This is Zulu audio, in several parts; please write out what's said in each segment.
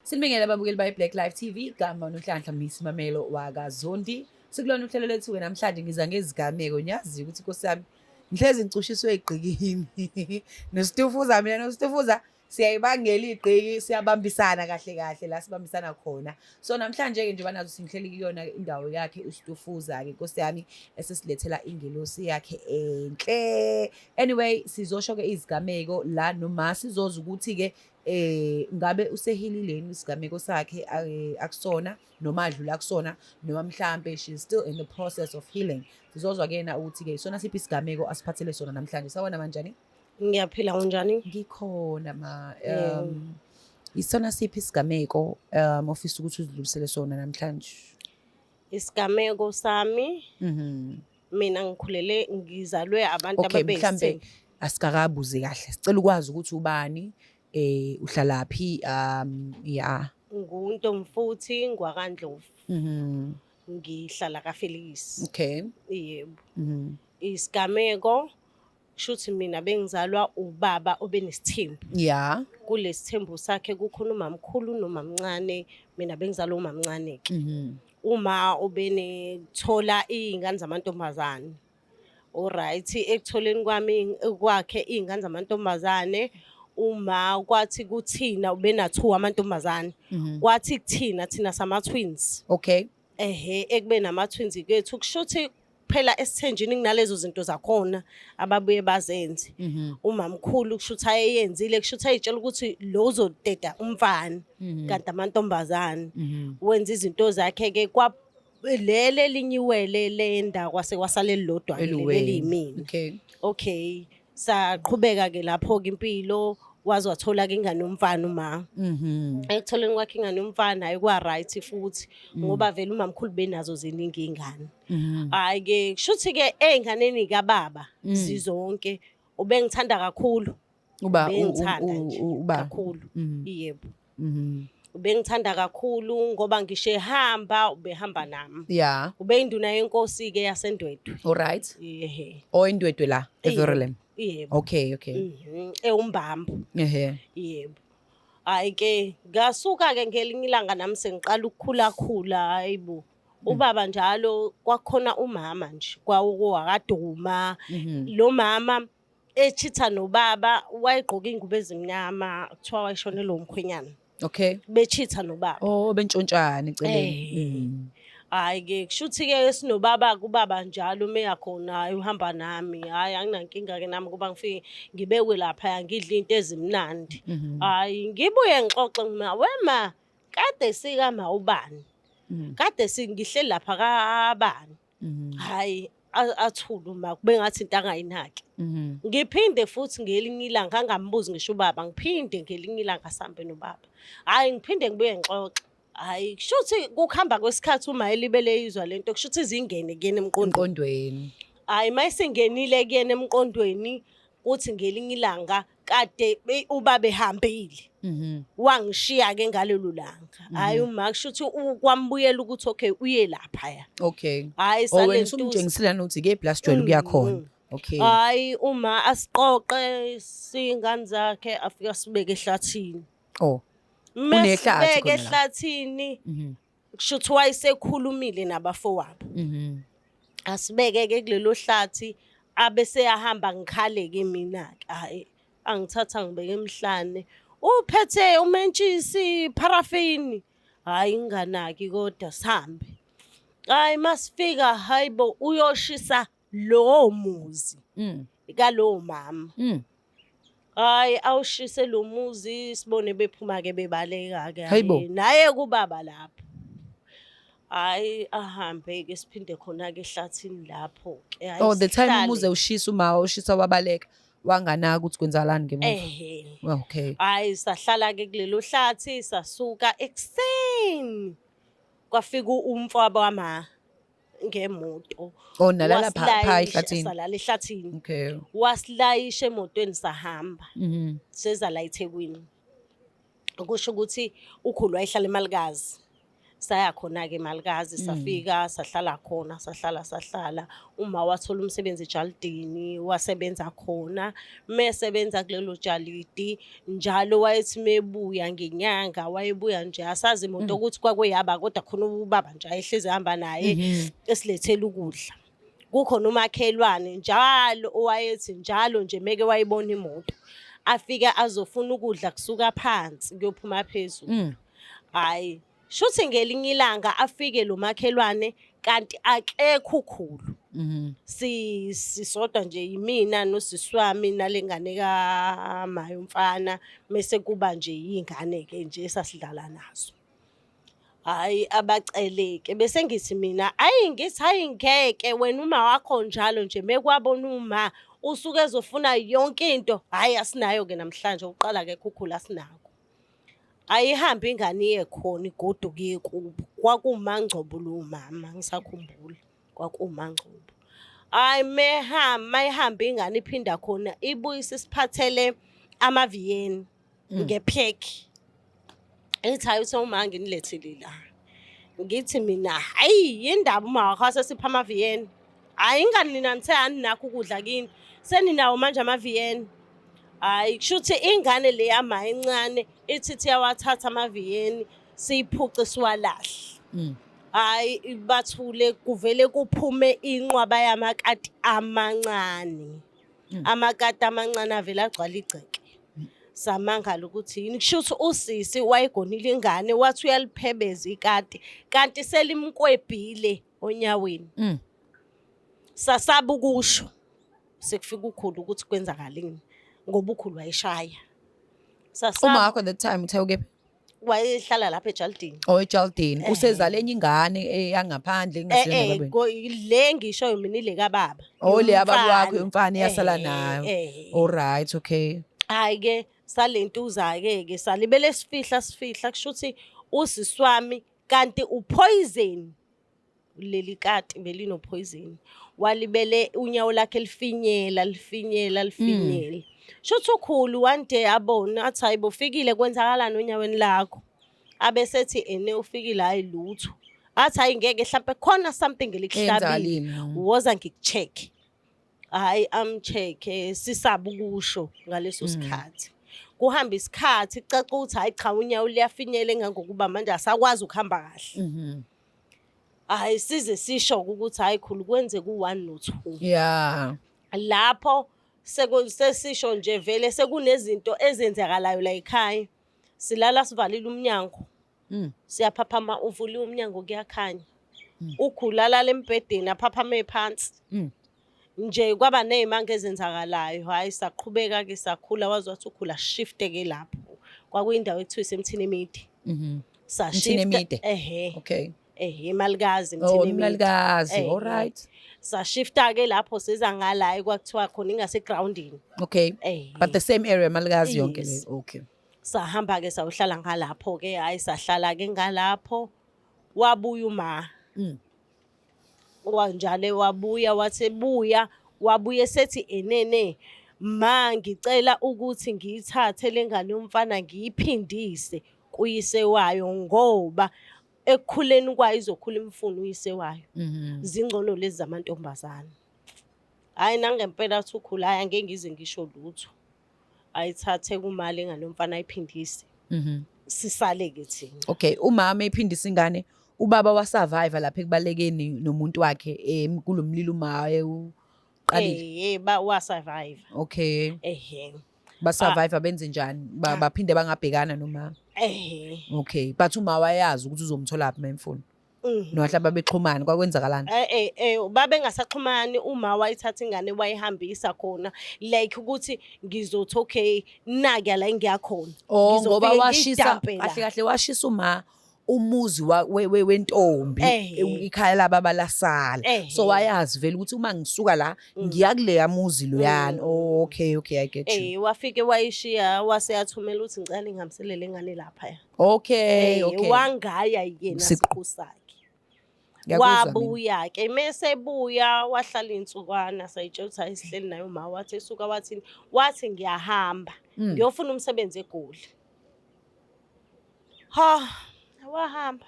Sinibingele ababukeli baye Black Life TV, igama uNhlanhla Miss Mamelo wakaZondi. Sikulona uhlelo lethu-ke namhlanje ngiza ngezigameko. Ngiyazi ukuthi Nkosi yami ngihlezi ngicushiswe egqikini. Nositufuza mina nositufuza siyayibangela igqiki siyabambisana kahle kahle la sibambisana khona. So namhlanje-ke njengoba nazo singihleli kuyona indawo yakhe usitufuza-ke Nkosi yami esesilethela ingelosi yakhe enhle. Anyway, sizosho-ke izigameko la noma sizoza ukuthi-ke ngabe usehilile yini isigameko sakhe akusona noma adlula kusona noma mhlampe she's still in the process of healing. Sizozwa kuyena ukuthi-ke isona siphi isigameko asiphathele sona namhlanje. Sawona manjani? Ngiyaphila, unjani? Ngikhona ma. Isona siphi isigameko ofisa ukuthi uzidlulisele sona namhlanje? Isigameko sami, mina ngikhulele ngizalwe abantu Okay, mhlambe ababeyisithembu. asikakabuzi kahle. Sicela ukwazi ukuthi ubani, uhlalaphi, ya. Nguntomfuthi ngwakaNdlovu. Ngihlala kaFelix. Okay. Yebo. Isigameko kushuthi mina bengizalwa ubaba obenesithembu. Yeah. Kulesithembu sakhe kukhona umamkhulu nomamncane, mina bengizalwa umamncane ke. Uma ubenethola iy'ngane zamantombazane. Alright, ekutholeni kwami kwakhe iy'ngane zamantombazane, uma kwathi kuthina ubena 2 amantombazane. Kwathi kuthina thina sama twins. Okay. Ehhe, ekube nama twins kethu kushuthi phela esithenjini kunalezo zinto zakhona ababuye bazenze. Umamkhulu kushuthi ayeyenzile, kushuthi ayitshela ukuthi lo uzodeda umfana kanti amantombazane. Wenza izinto zakhe ke kwa lele elinye iwele lenda kwase kwasala elilodwa ke Eliwele. leliyimina. Okay. Okay, saqhubeka ke lapho ke impilo, waze wathola ke ingane yomfana uma. Ekutholeni kwakhe ingane yomfana hayi kwa right futhi ngoba vele umamkhulu benazo ziningi ingane. Hayi ke kushuthi ke ezinganeni kababa zizonke ubengithanda kakhulu. Uba Ubengithanda nje uba kakhulu. Yebo. Ubengithanda kakhulu ngoba ngisho ehamba ubehamba nami. Yeah. Ubeyinduna yenkosi ke yaseNdwedwe. All right. Yehhe. Oh, eNdwedwe la, eVerulam. Yebo. Okay, okay. Ewumbambo. Ehhe. Yebo. Hayi ke ngasuka ke ngelinye ilanga nami sengiqala ukukhula khula, hayibo. Ubaba njalo kwakhona umama nje kwawakaduma. Lo mama echitha nobaba wayegqoka ingubo ezimnyama, kuthiwa wayeshonelwe umkhwenyana. Okay. Bechitha nobaba. Oh, bentshontshana eceleni. Hayi ke kushuthi ke sinobaba kubaba njalo uma eyakhona hayi uhamba nami, hayi anginankinga ke nami kuba ngifike ngibekwe lapha ngidle into ezimnandi. Hayi ngibuye ngixoxe ngima wema kade sikama ubani. Kade singihleli lapha kabani. Hayi athule uma kube ngathi into angayinaki. Ngiphinde futhi ngelinye ilanga angambuzi ngisho ubaba, ngiphinde ngelinye ilanga sambe nobaba. Hayi ngiphinde ngibuye ngixoxe. Hayi kushuthi kuhamba kwesikhathi uma elibele izwa lento kushuthi izingene kuyena emqondweni. Emqondweni. Hayi mayisingenile kuyena emqondweni kuthi ngelinye ilanga kade ubaba ehambile. Wangishiya ke ngalelo langa. Hayi uma kushuthi kwambuyela ukuthi okay uye lapha ya. Okay. Hayi Oh, wena sale ntusi. usumtshengisile nokuthi ke blast jwayele ukuya khona. Okay. Hayi uma asiqoqe singane zakhe afika sibeke ehlathini. Oh. Kunehlathi Mesibeke khona la. ehlathini kushuthi wayesekhulumile nabafowabo. Asibeke ke kulelo hlathi abese yahamba ngikhale ke mina ke. Hayi angithatha ngibeke emhlane. Uphethe umentshisi paraffin. Hayi nginganaki kodwa sihambe. Hayi masifika hayibo uyoshisa lowo muzi kalowo mama. Hayi awushise lo muzi sibone bephuma ke bebaleka ke. Hayibo. Naye kubaba lapho. Hayi ahambe ke siphinde khona ke ehlathini lapho ke. Hayi, Oh, the time sihlale. umuze ushisa uma ushisa wabaleka wanganaka ukuthi kwenzakalani ngemuva. Ehhe. Okay. Hayi sahlala ke kulelo hlathi sasuka ekuseni. Kwafika umfowabo wama ngemoto. Oh, nalala pha pha Wasilayisha, ehlathini. Salala ehlathini. Okay. Wasilayisha emotweni sahamba. Seza la eThekwini. Kusho ukuthi ukhulu wayehlala eMalikazi. Saya khona-ke malukazi, safika sahlala khona, sahlala sahlala. Uma wathola umsebenzi ejalidini, wasebenza khona. Mesebenza kulelo jalidi, njalo wayethi mebuya ngenyanga, wayebuya nje asazi imoto ukuthi kwakuyaba, kodwa khona ubaba nje ayehlezi ehamba naye esilethela ukudla. Kukhona umakhelwane njalo owayethi njalo nje meke wayibona imoto, afike azofuna ukudla kusuka phansi kuyophuma phezulu. Hhayi, shuthi ngelinye ilanga afike lo makhelwane kanti akekho ukhulu. Sisodwa nje yimina nosisi wami nale ngane kamaye umfana, mese kuba nje yiy'ngane-ke nje esasidlala nazo. Hhayi abaceleke bese ngithi mina ayi ngithi hhayi ngeke wena uma wakho njalo nje mekwabona uma usuke ezofuna yonke into, hhayi asinayo-ke namhlanje uqala akekho ukhulu asinako. Ayihambe ingane iye khona igoduke iye kubo. KwakuwuMaNgcobo lowo mama ngisakhumbula, kwakuwuMaNgcobo. Hhayi mayihamba ingane iphinda khona ibuye isisiphathele amaviyeni ngephekhi. Ithi hhayi uthe uma nginilethele la. Ngithi mina hhayi yindaba uma wakho asesipha amaviyeni. Hhayi ingane nina nithe aninakho ukudla kini. Seninawo manje amaviyeni. Hhayi kusho ukuthi ingane le yama encane ithi ithi yawathatha amaviyeni siyiphuce siwalahle. Hhayi bathule kuvele kuphume inqwaba yamakati amancane. Amakati amancane avele agcwala igceke. Samangala ukuthi yini, kusho ukuthi usisi wayegonile ingane wathi uyaliphebeza ikati kanti selimkwebhile onyaweni. Sasaba ukusho sekufika ukhulu ukuthi kwenzakaleni ngoba ukhulu wayeshaya. Sasaba. Uma wakho that time uthe ukephi? Wayehlala lapha ejalidini. Oh, ejalidini. Usezale enye ingane eyangaphandle engasiyona babeni. Le ngishoyo mina ile kababa. Oh, le yababa wakho yomfana iyasala nayo. All right, okay. Hayi ke salentuza ke ke salibele sifihla sifihla kusho ukuthi usisi wami kanti upoison leli kati belino poison walibele unyawo lakhe lifinyela lifinyela lifinyela. Shuthi ukhulu one day abona athi hayibo ufikile kwenzakalani onyaweni lakho, abesethi ene ufikile hayi lutho, athi hayi ngeke mhlampe khona something elikuhlabile, woza ngikucheck. Hayi amcheck sisaba ukusho ngaleso sikhathi. Kuhamba isikhathi kucaca ukuthi hayi cha unyawo liyafinyela engangokuba manje asakwazi ukuhamba kahle. Hayi size sisho ukuthi hayi khulu kwenze ku-1 no-2. Lapho sesisho nje vele sekunezinto ezenzakalayo la ekhaya. Silala sivalile umnyango. Siyaphaphama uvuliwe umnyango kuyakhanya. Ukhula lala embhedeni aphaphame phansi. Nje kwaba ney'manga ezenzakalayo. Hhayi saqhubeka ke sakhula waze wathi ukhula shift ke lapho. Kwakuyindawo ekuthiwa isemthini emide. Sashifta. Emide. Ehhe. Okay. Ehhe imalukazi emthini Oh, imalukazi. All right. Sashifta ke lapho seza ngala kwakuthiwa khona ingase groundini. Okay. But the same area malukazi yonke le. Okay. Sahamba ke sayohlala ngalapho ke hayi sahlala ke ngalapho wabuya uma. Wanjalo wabuya wathi buya wabuye sethi enene ma ngicela ukuthi ngiyithathe lengane yomfana ngiyiphindise kuyise wayo ngoba ekukhuleni kwayo izokhula imfuna uyise wayo. Zingcono lezi zamantombazane. Hayi nangempela athi ukhula hayi angeke ngize ngisho lutho. Ayithathe kumali ingane yomfana ayiphindise. Sisale ke thina. Okay, umama ephindisa ingane, ubaba wasurvive lapha ekubalekeni nomuntu wakhe kulomlilo uma uqalile. Ba wasurvive. Okay. Ehhe. Ba survive benze njani? Baphinde bangabhekana noma? Ehhe. Okay, but uma wayazi ukuthi uzomthola phi memfuna. Nohla babexhumana kwakwenzakalani? Babengasaxhumani uma wayithatha ingane wayihambisa khona like ukuthi ngizothi okay nakuya la engiyakhona. Oh, ngoba washisa kahle kahle washisa uma umuzi wentombi ikhaya lababa lasala. So wayazi vele ukuthi uma ngisuka la ngiya kuleya muzi loyana. Oh, okay, okay, I get you. Wafike wayishiya wase yathumela ukuthi ngicela ngihambisele lengane lapha. Okay, okay. Wangaya yena siqu sakhe. Wabuya ke mese buya wahlala insukwana sayitshela ukuthi ayisihleli naye uma wathi esuka wathi wathi ngiyahamba ngiyofuna umsebenzi eGoli. Ha wahamba.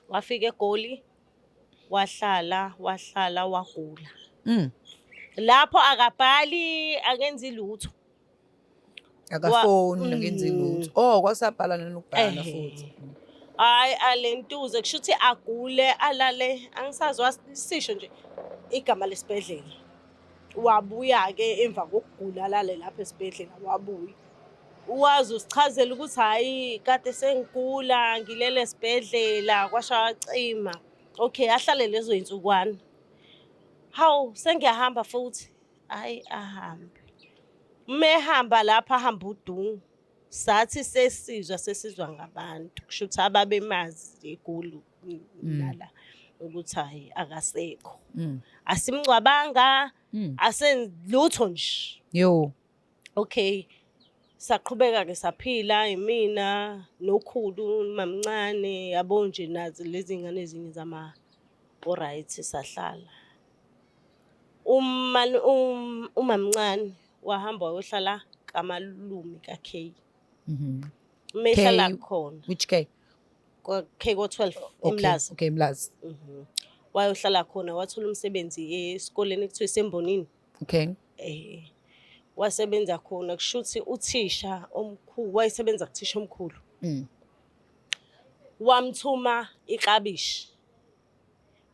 Wafika eGoli, wahlala, wahlala, wagula. Lapho akabhali, akenzi lutho. Akafoni, akenzi lutho. Oh, kwasabhala nanokubhala futhi. Hayi, alentuze kusho ukuthi agule alale, angisazi wasisho nje igama lesibhedlela. Wabuya-ke emva kokugula alale lapho esibhedlela, wabuya. Wazi usichazela ukuthi hhayi kade sengigula ngilele esibhedlela, kwasha wacima. Okay, ahlale lezo y'nsukwana. Hawu, sengiyahamba futhi. Hhayi, ahambe. Uma ehamba lapho ahamba udungu. Sathi sesizwa sesizwa ngabantu, kusho ukuthi ababemazi eGoli nala ukuthi hhayi akasekho. Asimngcwabanga, asenzi lutho nje. Yo. Okay. Saqhubeka ke saphila imina nokhulu mamncane yabo nje nazi lezi ngane ezinye zama alright sahlala. Uma umamncane wahamba wayohlala kamalume kaK. Mehlala khona. Which K? Kwa K ko 12 eMlazi. Okay, Mlazi. Wayohlala khona wathola umsebenzi esikoleni ekuthiwa isembonini. Okay. Wasebenza khona kushuthi uthisha omkhulu wayesebenza kuthisha omkhulu. Wamthuma iklabishi.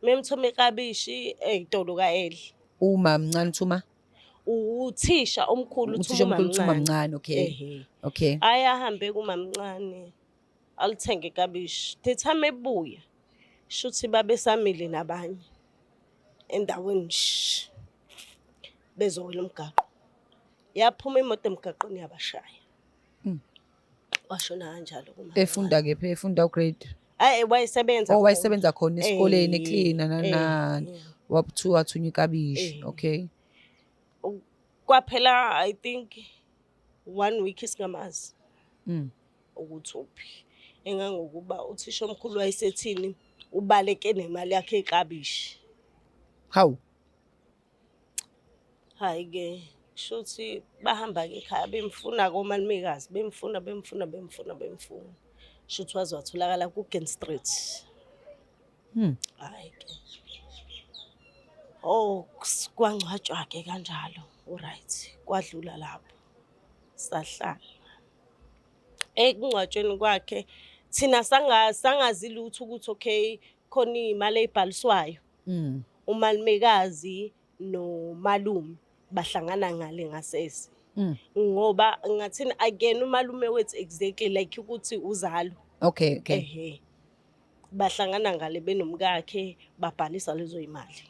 Memthuma iklabishi eyitolo kaEli. Uma mncane uthuma? Uthisha omkhulu uthuma umamncane. Mncane, okay. Okay. Ayahambe kumamncane alithenge iklabishi. The time ebuya shuthi babesamile nabanye endaweni nje bezowela umgaqo. Yaphuma imoto emgaqweni yabashaya. Washona kanjalo kuma. Efunda kephi? Efunda grade? Hayi, wayesebenza. Oh, wayesebenza khona esikoleni eklina nanani. Wabuthiwa wathunywa ikabishi. Okay. Kwaphela I think 1 week singamazi. Ukuthi uphi. Engangokuba uthisha omkhulu wayesethini ubaleke nemali yakhe ekabishi. Hawu. Hayi ke shuthi bahamba ke ekhaya bemfuna komalumekazi, bemfuna bemfuna bemfuna bemfuna. Shuthi waze watholakala ku-Gen Street. Hayi ke. Oh, kwangcwatshwa ke kanjalo. Alright, kwadlula lapho. Sahlala. Ekungcwatshweni kwakhe thina sangazi lutho ukuthi okay khona imali ezibhaliswayo. Umalumekazi nomalume bahlangana ngale ngasese. Ngoba ngathini again umalume wethu exactly like ukuthi uzalo. Okay, okay. Ehhe. Bahlangana ngale benomkakhe babhalisa lezo imali.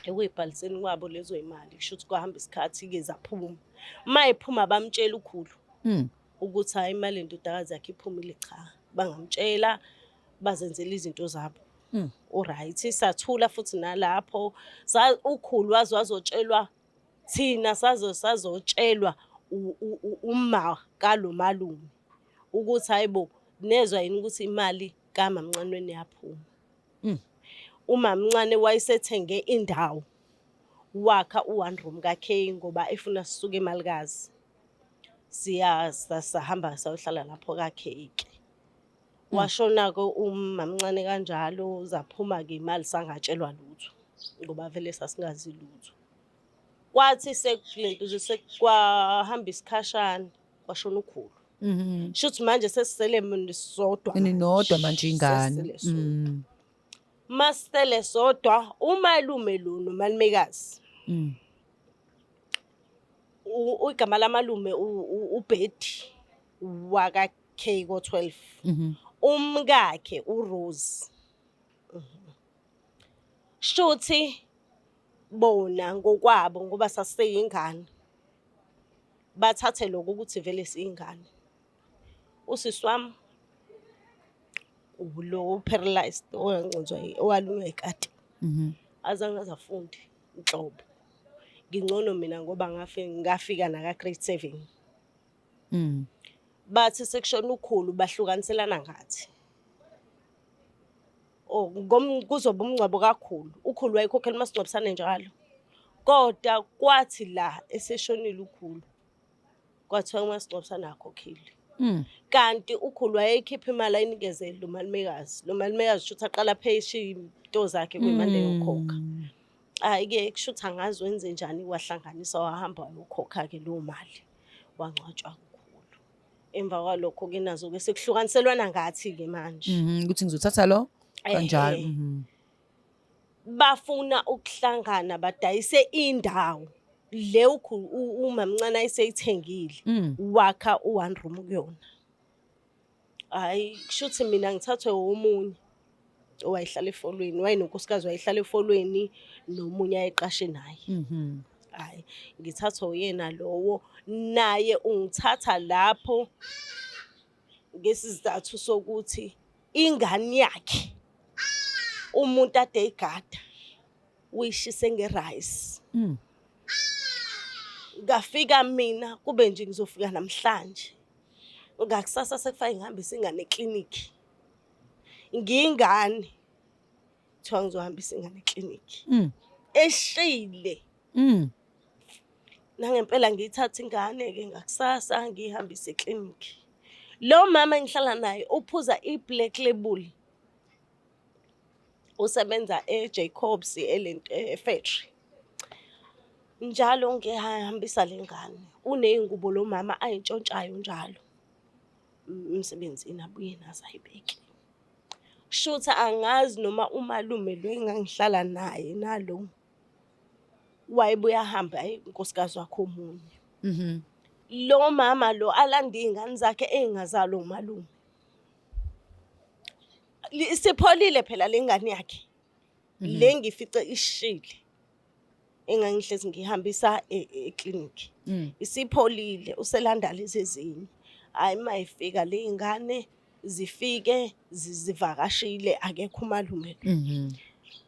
Ekuyibhaliseni kwabo lezo imali kusho ukuthi kwahamba isikhathi ke zaphuma. Mayiphuma bamtshela ukhulu. Ukuthi hayi imali endodakazi yakhe iphumile, cha. Bangamtshela bazenzela izinto zabo. Alright, sathula futhi nalapho ukhulu waze wazotshelwa thina sazotshelwa uma kalomalume ukuthi hayibo nezwa yini ukuthi imali kamamncane yaphuma. Umamncane wayesethenge indawo wakha u-one room kaK ngoba efuna sisuke emalikazi. Siya sahamba sayohlala lapho kaK ke. Washona ke umamncane kanjalo zaphuma ke imali sangatshelwa lutho ngoba vele sasingazi lutho. Kwathi sekulento sekwahamba isikhashana kwashona ukhulu. Shuthi manje sesisele mina sodwa. Ninodwa manje ingane. Sesisele sodwa. Masisele sodwa umalume lo nomalumekazi. Igama lamalume uBetty waka K ko 12. Umkakhe uRose. Shuthi bona ngokwabo ngoba saseyingane. Bathathe lokho ukuthi vele siyingane. Usisi wami lo paralyzed owanconzwa owalunywa ikati. Azange azafunde inhlobo. Ngingcono mina ngoba ngafika naka grade 7. Bathi sekushona ukhulu bahlukaniselana ngathi. Oh, kuzoba umngcwabo kakhulu. Ukhulu wayekhokhela umasingcwabisane njalo. Kodwa kwathi la eseshonile ukhulu kwathiwa umasingcwabisane akhokhile. Kanti ukhulu wayeyikhipha imali ayinikeze lo malumekazi. Lo malumekazi shuthi aqala apheyishe iy'nto zakhe kuyimande yokhokha. Hhayi-ke kushuthi angazi wenze njani wahlanganisa wahamba wayokhokha-ke leyo mali. Wangcwatshwa ukhulu. Emva kwalokho-ke nazo-ke sekuhlukaniselwana ngathi-ke manje. Ukuthi ngizothatha lo kanjalo. Ehhe. Bafuna ukuhlangana badayise indawo le umamncane ayeseyithengile wakha u-one room kuyona. Hhayi kushuthi mina ngithathwe omunye owayehlala efolweni, wayenonkosikazi wayehlala efolweni nomunye ayeqashe naye. Hhayi ngithathwa uyena lowo, naye ungithatha lapho ngesizathu sokuthi ingane yakhe umuntu ade eyigada uyishise nge-rice. Ngafika mina kube nje ngizofika namhlanje. Ngakusasa sekufanele ngihambise ingane eklinikhi. Ngiyingane kuthiwa ngizohambisa ingane eklinikhi. Eshile. Nangempela ngiyithathe ingane-ke ngakusasa ngiyihambise eklinikhi. Lo mama engihlala naye uphuza i-Black Label. Usebenza e-Jacobs e-factory. Njalo ngihambisa le ngane. Uney'ngubo lo mama ay'ntshontshayo njalo emsebenzini abuye nazo ayibeke. Kushuthi angazi noma umalume lo engangihlala naye nalo wayebuye ahambe aye kunkosikazi wakhe omunye. Lo mama lo alande iy'ngane zakhe ey'ngazalwa umalume. Sipholile phela le ngane yakhe. Le ngifice ishile engangihlezi ngihambisa eklinikhi. Isipholile uselanda lezi ezinye. Hhayi uma ifika le ngane zifike zivakashile akekho umalume lo.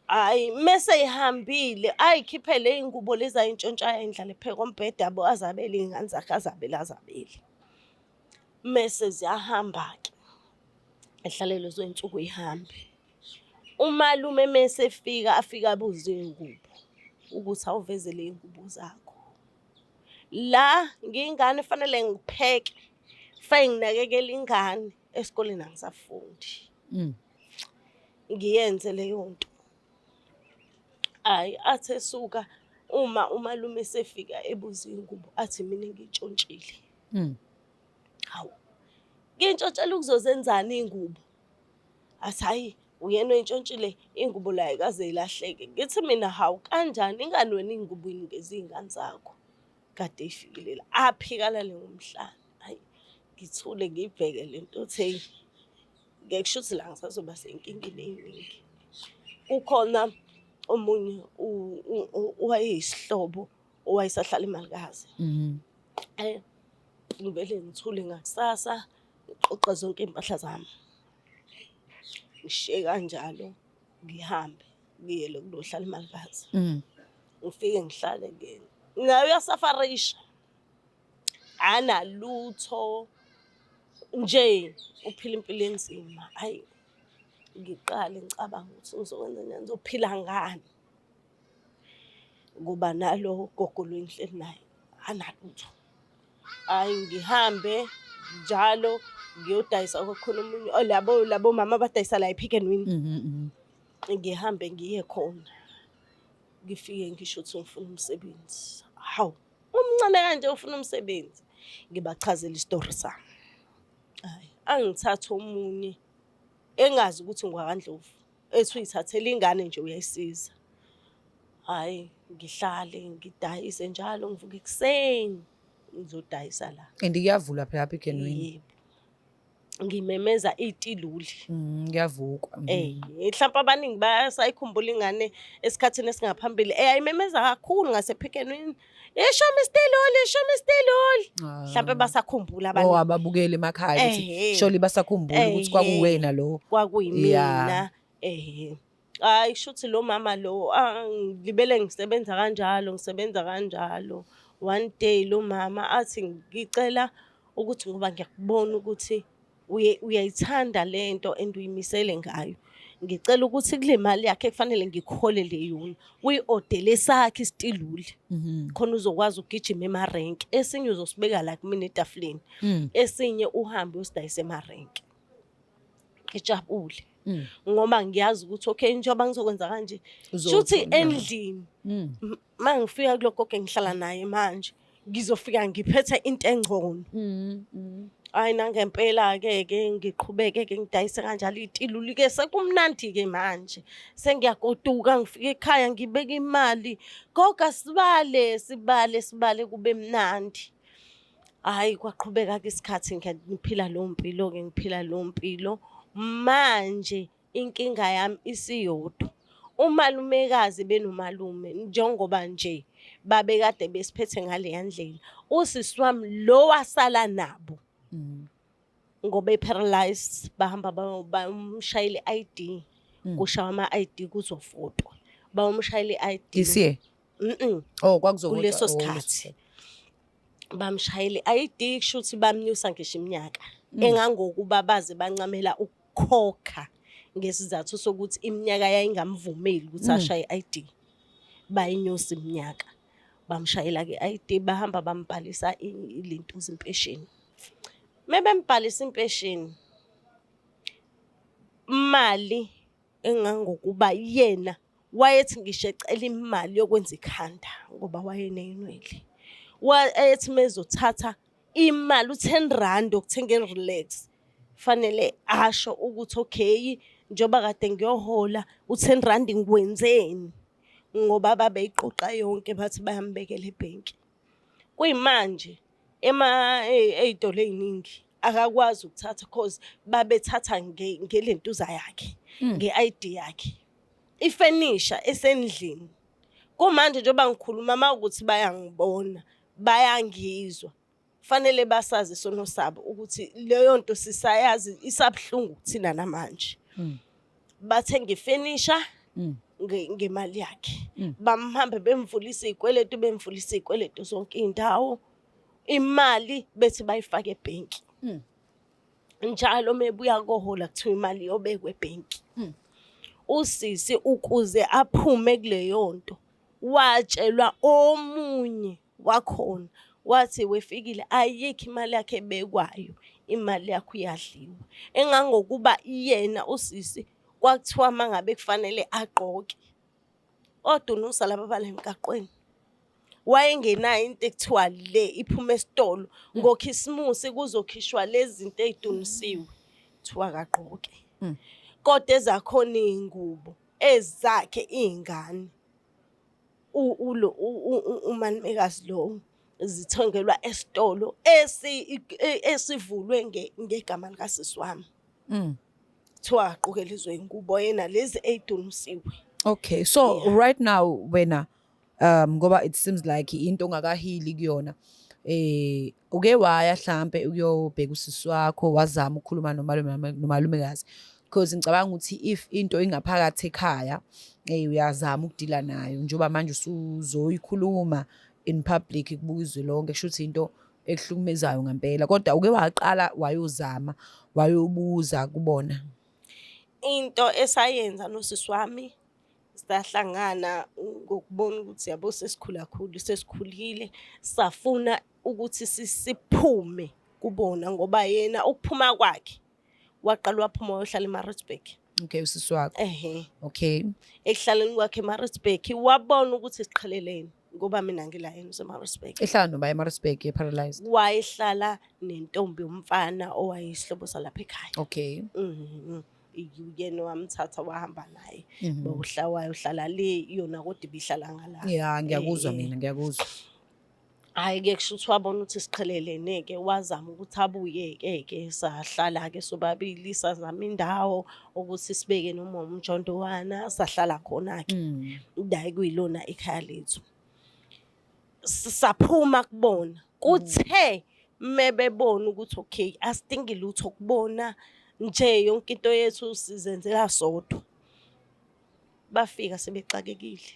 Hhayi mese ihambile ayikhiphele iy'ngubo lezi ayintshontshayo ayindlale phezu kombhede abo azabele iy'ngane zakhe azabele azabele. Mese ziyahamba-ke ehlale lezo y'nsuku y'hambe. Umalume mese efika afike abuze iy'ngubo ukuthi awuvezele iy'ngubo zakho. La ngiyingane fanele ngipheke, fanele nginakekele ingane, esikoleni angisafundi. Ngiyenze leyo nto. Hhayi athi esuka uma umalume esefika ebuza iy'ngubo athi mina ngiy'ntshontshile. Hawu, ngintshontshela ukuzozenzani iy'ngubo? Athi hhayi uyena oyintshontshile ingubo la ayikaze ilahleke. Ngithi mina hawu kanjani ingani wena iy'ngubo uyinikeza iy'ngane zakho kade ifikile la. Aphike alale ngomhlane. Hhayi ngithule ngiyibheke le nto othi hheyi ngeke kushuthi la ngisazoba senkingeni ey'ningi. Kukhona omunye owayeyisihlobo owayesahlala eMalikazi. Ngivele ngithule ngakusasa ngiqoqe zonke iy'mpahla zami. Ngishiye kanjalo ngihambe ngiye le kulohlala imalikazi. Ngifike ngihlale kuyena. Naye uyasafarisha. Analutho nje uphila impilo enzima. Hhayi ngiqale ngicabanga ukuthi ngizokwenza njani, ngizophila ngani ngoba nalo gogo lo engihleli naye analutho. Hhayi ngihambe njalo ngiyodayisa kwakhona omunye oh, labo labo mama abadayisa la e-Pick and Win. Ngihambe ngiye khona ngifike ngisho ukuthi ngifuna umsebenzi. Hawu, umncane kanje ufuna umsebenzi. Ngibachazela isitori sami. Hhayi, angithathe omunye engazi ukuthi ngwakwaNdlovu ethi uyithathela ingane nje uyayisiza. Hhayi, ngihlale ngidayise njalo ngivuka ekuseni ngizodayisa la. And kuyavulwa phela apha eGenwini. Yebo. Ngimemeza itiluli. Kuyavukwa. Mhlawumbe abaningi bayasayikhumbula ingane esikhathini esingaphambili eyayimemeza kakhulu ngase-Pick and Win. Isho Mr Loli, isho Mr Loli. Mhlawumbe basakhumbula Oh, abaningi. ababukeli emakhaya ukuthi surely basakhumbula ukuthi kwakuwena lo. Kwakuyimina. Hayi kushuthi lo mama lo ngilibele ngisebenza kanjalo, ngisebenza kanjalo. One day lo mama athi ngicela ukuthi ngoba ngiyakubona ukuthi uyayithanda lento and uyimisele ngayo. Ngicela ukuthi kule mali yakhe kufanele ngikholele yona, uyi-odele sakhe isitiluli. Khona uzokwazi ukugijima emarenki. Esinye uzosibeka la kumina etafuleni. Esinye uhambe uyosidayisa emarenki. Ngijabule. Ngoba ngiyazi ukuthi okay, njengoba ngizokwenza kanje, shuthi endlini mangifika kulokho ke ngihlala naye manje, ngizofika ngiphethe into engcono. Hayi, nangempela-ke ke ngiqhubeke ke ngidayise kanjalo itiluli ke, sekumnandi ke manje, sengiyagoduka, ngifika ekhaya ngibeka imali, goga, sibale sibale sibale, kube mnandi. Hhayi, kwaqhubeka-ke isikhathi, ngiphila leyo mpilo-ke, ngiphila leyo mpilo. Manje inkinga yami isiyodwa, umalumekazi benomalume, njengoba nje babekade besiphethe ngaleya ndlela, usisi wami lo wasala nabo ngoba e-paralyzed, bahamba bayomshayela i-ID, kushawa ama-ID, kuzovotwa, bayomshayela i-ID. This year? Oh, kwakuzovotwa. Kuleso Oh, sikhathi bamshayela i-ID, kusho ukuthi bamnyusa ngisho iminyaka engangokuba baze bancamela ukukhokha ngesizathu sokuthi iminyaka yayingamvumeli ukuthi ashaye i-ID. Bayinyusa iminyaka, bamshayela-ke i-ID, bahamba bambhalisa ilintuza impesheni. Mebembhalisa impesheni, imali engangokuba yena wayethi ngisho ecela imali yokwenza ikhanda ngoba wayeney'nwele, ethi mezothatha imali u-10 rand okuthenga i-relax, fanele asho ukuthi okay, njengoba kade ngiyohola u-10 rand, ngiwenzeni? Ngoba babeyiqoqa yonke, bathi bayambekela ebhenki. Kuyimanje ema ey'tolo ey'ningi akakwazi ukuthatha, cause babethatha ngelentuza yakhe, nge-ID yakhe, ifenisha esendlini. Kumanje njengoba ngikhuluma, uma ukuthi bayangibona, bayangizwa, fanele basazi isono sabo ukuthi leyo nto sisayazi, isabuhlungu kuthina namanje. Bathenga ifenisha ngemali yakhe, bamhambe bemvulisa iy'kweletu, bemvulisa iy'kweletu zonke iy'ndawo, imali bethi bayifake ebhenki. Njalo mebuya kohola kuthiwa imali iyobekwa ebhenki. Usisi ukuze aphume kuleyo nto, watshelwa omunye wakhona, wathi wefikile, ayikho imali yakhe ebekwayo, imali yakho iyadliwa. Engangokuba yena usisi kwakuthiwa uma ngabe kufanele agqoke, odunusa laba bala emgaqweni, wayengenayo into ekuthiwa le iphuma esitolo ngokhisimusi, kuzokhishwa lezi zinto ey'dunisiwe, kuthiwa akagqoke. Kodwa ezakhona iy'ngubo ezakhe iy'ngane, umalumekazi lo, zithengelwa esitolo esivulwe ngegama likasisi wami. Kuthiwa agqoke lezo y'ngubo, yena lezi ey'dunisiwe. Okay, so right now wena, ngoba it seems like into ongakahili kuyona, uke waya hlampe ukuyobheka usisi wakho, wazama ukukhuluma nomalume nomalumekazi? Because ngicabanga ukuthi if into ingaphakathi ekhaya, uyazama ukudila nayo, njengoba manje usuzoyikhuluma in public kubuka izwe lonke, kusho ukuthi into ekuhlukumezayo ngempela. Kodwa uke waqala wayozama, wayobuza kubona? Into esayenza nosisi wami, sahlangana ngokubona ukuthi yabo sesikhula kakhulu, sesikhulile, safuna ukuthi siphume kubona, ngoba yena ukuphuma kwakhe waqala waphuma wayohlala eMaritzburg. Okay, usisi wakho? Ehhe. Okay. Ekuhlaleni kwakhe eMaritzburg wabona ukuthi siqhelelene, ngoba mina ngila, yena useMaritzburg. Ehlala noba eMaritzburg, e-paralyzed? Wayehlala nentombi yomfana owayeyisihlobo salapha ekhaya. Yena wamthatha wahamba naye. Bawuhla wayohlala le, yona kodwa ibihlala ngala. Yeah, ngiyakuzwa. Mina ngiyakuzwa. Hhayi-ke, kusho ukuthi wabona ukuthi siqhelelene-ke, wazama ukuthi abuye-ke ke, sahlala-ke sobabili, sazama indawo ukuthi sibeke noma umjondowana, sahlala khona-ke. La kuyilona ikhaya lethu. Saphuma kubona. Kuthe mebebona ukuthi okay, asidingi lutho kubona nje, yonke into yethu sizenzela sodwa. Bafika sebexakekile.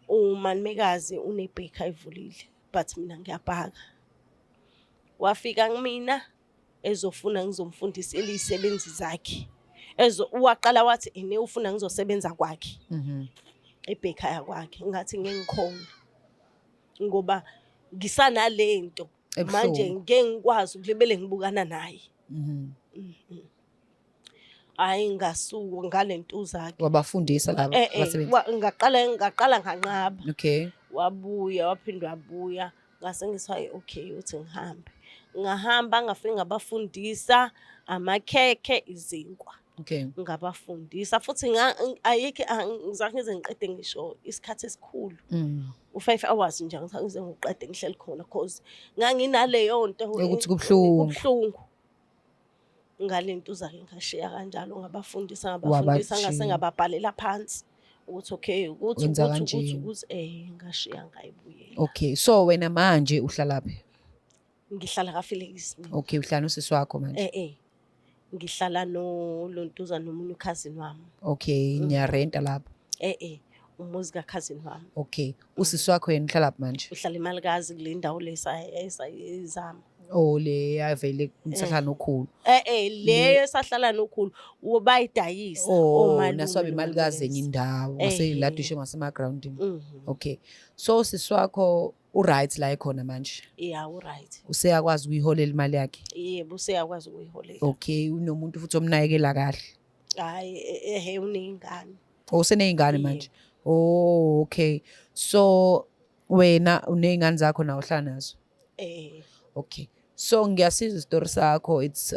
Umalumekazi une-bakery ayivulile, but mina ngiyabhaka. Wafika kumina ezofuna ngizomfundisela iy'sebenzi zakhe. Ezo waqala wathi ene ufuna ngizosebenza kwakhe. Ebhekhaya kwakhe ngathi ngeke ngikhona. Ngoba ngisanalento manje Ebuhlungu. ngeke ngikwazi ukulibele ngibukana naye. Hayi, ngasuka ngalentuza ke. Wabafundisa laba abasebenzi. Ngaqala nganqaba. Wabuya, waphinda wabuya, ngase ngithi hayi, okay, uthi ngihambe. Ngahamba, ngafike ngabafundisa amakhekhe, izinkwa. Ngabafundisa futhi ayikho, angizange ngize ngiqede ngisho isikhathi esikhulu. U-5 hours nje angizange ngize ngiqede ngihleli khona, cause nganginaleyo nto Yokuthi kubuhlungu. Kubuhlungu. Ngalentuza ke ngashiya kanjalo, ngabafundisa, ngabafundisa, ngase Wabashiya. ngababhalela phansi ukuthi okay, ukuthi Wenza ukuthi ukuthi kanje. ukuthi ngashiya, ngayibuyela. Okay, so wena manje uhlalaphi? Ngihlala kaFelix mina. Okay, uhlala nosisi wakho manje. Ngihlala no Lontuza nomunye ukhazini wami. Okay, niyarenta lapho. Umuzi kakhazini wami. Okay, usisi wakho yena uhlalaphi manje? Uhlala emalikazi kule ndawo lesayizama. Oh, le yavele umsahlala nokhulu. Leyo esahlala nokhulu bayidayisa. Oh, Omalume naswabe imalikazi enye nomalumekazi. Indawo ngaseladishe ngasemagrawundini. Okay. So sisi wakho u-right la ekhona manje? Yeah, u-right. Useyakwazi ukuyiholela imali yakhe? Yebo, useyakwazi ukuyiholela. Okay, unomuntu futhi omnakekela kahle? Hayi, ehe, uneyingane. Oh, useneyingane Yebo. manje. Oh, okay. So wena uneyingane zakho nawe uhlala nazo? Eh. Okay. So ngiyasizwa isitori sakho, it's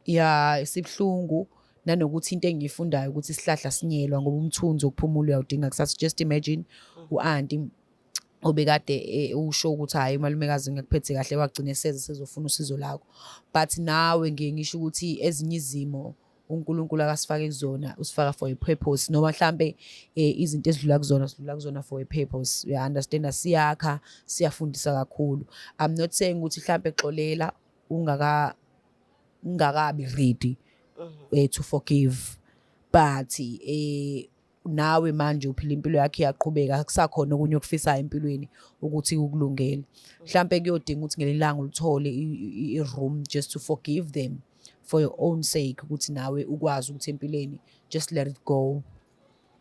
yeah, sibhlungu, nanokuthi into engiyifundayo ukuthi isihlahla sinyelwa ngoba umthunzi wokuphumula uyawudinga kusasa. Just imagine u-aunty obekade usho ukuthi hhayi, umalumekazi ngakuphethe kahle, wagcina seze sezofuna usizo lakho, but nawe ngiye ngisho ukuthi ezinye izimo uNkulunkulu akasifake kuzona usifaka for a purpose, noma mhlambe izinto esidlula kuzona sidlula kuzona for a purpose, you understand? Siyakha, siyafundisa kakhulu. I'm not saying ukuthi mhlambe xolela ungakabi ready to forgive, but nawe manje uphila impilo yakhe, iyaqhubeka, kusakhona okunye okufisayo empilweni ukuthi ukulungele. Mhlambe kuyodinga ukuthi ngelinye ilanga ulithole i-room just to forgive them for your own sake, ukuthi nawe ukwazi ukuthi empilweni just let it go,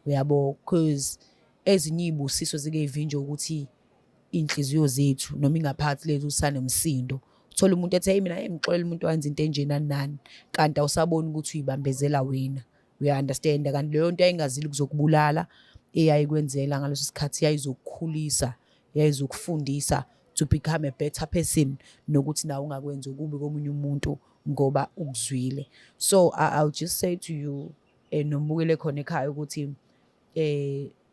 uyabo? Because ezinye iy'busiso zike yivinjwe ukuthi iy'nhliziyo zethu noma ingaphathi lethu sanomsindo. Uthola umuntu ethi, "Hey, mina, hey, ngixolela umuntu owenza into enje nani nani," kanti awusaboni ukuthi uyibambezela wena, uya-understand? Kanti leyo nto yayingazili kuzokubulala, eyayikwenzela ngaleso sikhathi yayizokukhulisa, yayizokufundisa to become a better person, nokuthi nawe ungakwenzi okubi komunye umuntu ngoba ukuzwile. So I'll just say to you, nombukele khona ekhaya, ukuthi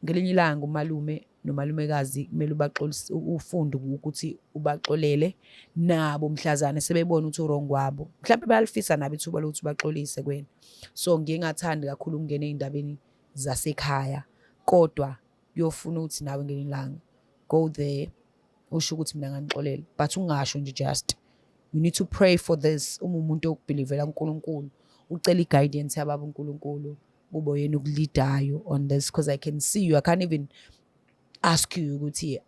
ngelinye ilanga umalume nomalumekazi kumele ubaxolise, ufunde ukuthi ubaxolele nabo mhlazane sebebona ukuthi u-wrong wabo. Mhlawumbe bayalifisa nabo ithuba lokuthi baxolise kuwena. So ngiye ngathandi kakhulu ukungena ey'ndabeni zasekhaya, kodwa kuyofuna ukuthi nawe ngelinye ilanga go there, usho ukuthi mina nganixolela, but ungasho nje. Just you need to pray for this. Uma umuntu okubhilivela kuNkulunkulu, ucela i-guidance yababa uNkulunkulu kube yena okulidayo on this, because I can see you, I can't even ask you ukuthi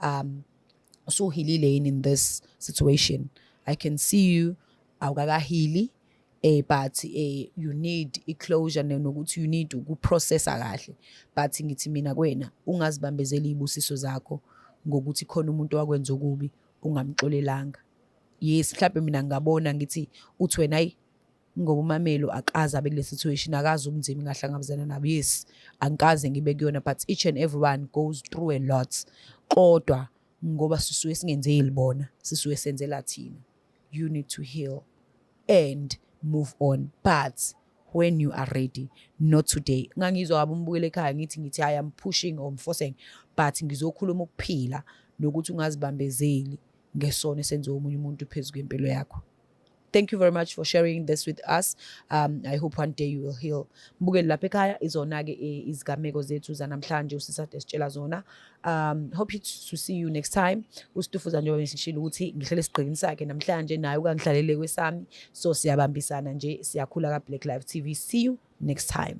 usuhilile yini in this situation. I can see you awukakahili, but you need i-closure nokuthi you need ukuprocessa kahle. But ngithi mina kuwena, ungazibambezeli izibusiso zakho ngokuthi khona umuntu owakwenza okubi ungamxolelanga. Yes, mhlawumbe mina ngingabona ngithi uthi wena, "Hayi, ngoba uMamelo akaze abe kule situation, akazi ubunzima engahlangabezana nabo." Yes, angikaze ngibe kuyona, but each and everyone goes through a lot, kodwa ngoba sisuke singenzeli bona, sisuke senzela thina. You need to heal and move on, but when you are ready, not today. Ngangizwa kabi umbukele ekhaya ngithi I am pushing or I'm forcing, but ngizokhuluma ukuphila nokuthi ungazibambezeli ngesono esenziwe omunye umuntu phezu kwempilo yakho. Thank you very much for sharing this with us. I hope one day you will heal. Mbukeli lapha ekhaya, izona-ke izigameko zethu zanamhlanje usisade sitshela zona. Hope to see you next time. Usitufuza, njengoba ngisishilo ukuthi ngihlele esigqikini sakhe namhlanje, naye ukangihlalele kwesami, so siyabambisana nje, siyakhula ka-Black Life TV. See you next time.